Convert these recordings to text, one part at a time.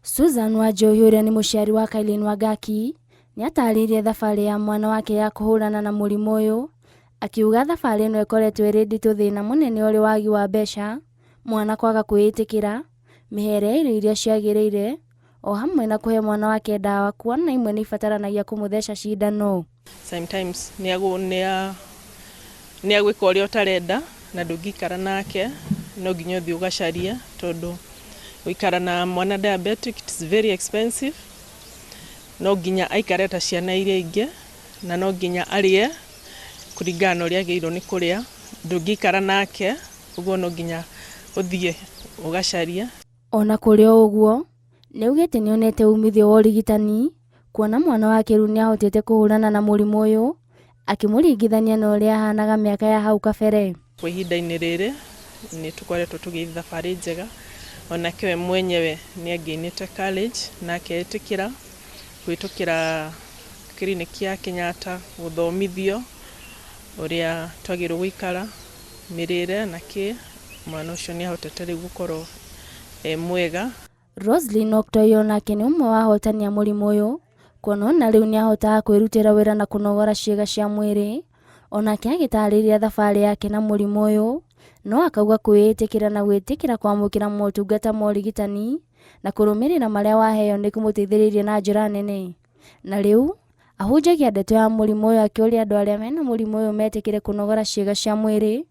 Susan Wanjohi ũrĩa nĩ mũciari wa Kailin Wangaki nĩ atarĩirie thabarĩ ya mwana wake ya kũhũrana na mũrimũ ũyũ, akiuga thabarĩ ĩno ĩkoretwo ĩrĩ nditũ thĩna mũnene ũrĩ wagi wa mbeca, mwana kwaga kwĩĩtĩkĩra, mĩhere ya irio iria ciagĩrĩire, o hamwe na kũhe mwana wake ndawa kuona imwe nĩ ibataranagia kũmũtheca cindano. Sometimes nĩ agwĩka ũrĩa ũtarenda na ndũngĩikara nake, no nginya ũthiĩ ũgacarie tondũ gũikara na mwana diabetic it's very expensive. No nginya aikare ta ciana iria ingĩ na no nginya arĩe kũringana na ũrĩa agĩrĩirwo nĩ kũrĩa. Ndũngĩikara nake, ũguo no nginya ũthiĩ ũgacarie. Ona kũrĩ o ũguo, nĩaugĩte nĩonete umithio wa ũrigitani kuona mwana wake rĩu nĩahotete kũhũrana na mũrimũ ũyũ, akĩmũringithania na ũrĩa ahanaga mĩaka ya hau kabere. Kwa ihinda-inĩ rĩrĩ nĩ tũkoretwo tũgĩthiĩ thabarĩ njega, onake we mwenyewe nĩ angĩinĩte courage na aketĩkĩra kũhĩtũkĩra kiriniki ya Kenyatta gũthomithio ũrĩa twagĩrĩirwo gũikara, mĩrĩre na kĩ, mwana ũcio nĩ ahotete rĩu gũkorwo e mwega. Roslyn Oktoy onake nĩ ũmwe wa ahotani a mũrimũ ũyũ, kuona ona rĩu nĩahotaga kwĩrutĩra wĩra na kũnogora ciĩga cia mwĩrĩ. Onake agĩtarĩria thabarĩ yake na mũrimũ ũyũ, no akauga kwĩĩtĩkĩra na gwĩtĩkĩra kwamũkĩra motungata ma ũrigitani na kũrũmĩrĩra marĩa waheo nĩ kũmũteithĩrĩirie na njĩra nene. Na rĩu ahunjagia ndeto ya mũrimũ ũyũ akĩũria andũ arĩa mena mũrimũ ũyũ metĩkĩre kũnogora ciĩga cia mwĩrĩ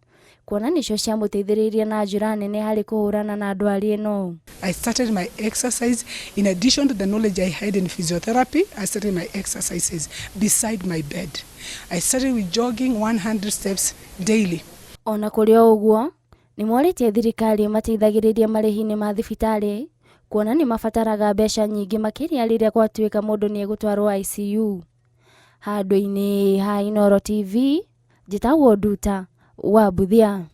kuona nĩcio ciamũteithĩrĩirie na njĩra nene harĩ kũhũrana na ndwari ĩno. I started my exercise in addition to the knowledge I had in physiotherapy. I started my exercises beside my bed. I started with jogging 100 steps daily. Ona kũrĩ o ũguo, nĩ morĩtie thirikari ĩmateithagĩrĩrie marĩhi-inĩ ma thibitarĩ kuona nĩ mabataraga mbeca nyingĩ makĩria rĩrĩa gwatuĩka mũndũ nĩ egũtwarwo ICU. Handũ-inĩ ha Inooro TV, njĩtagwo Nduta wa Mbuthia.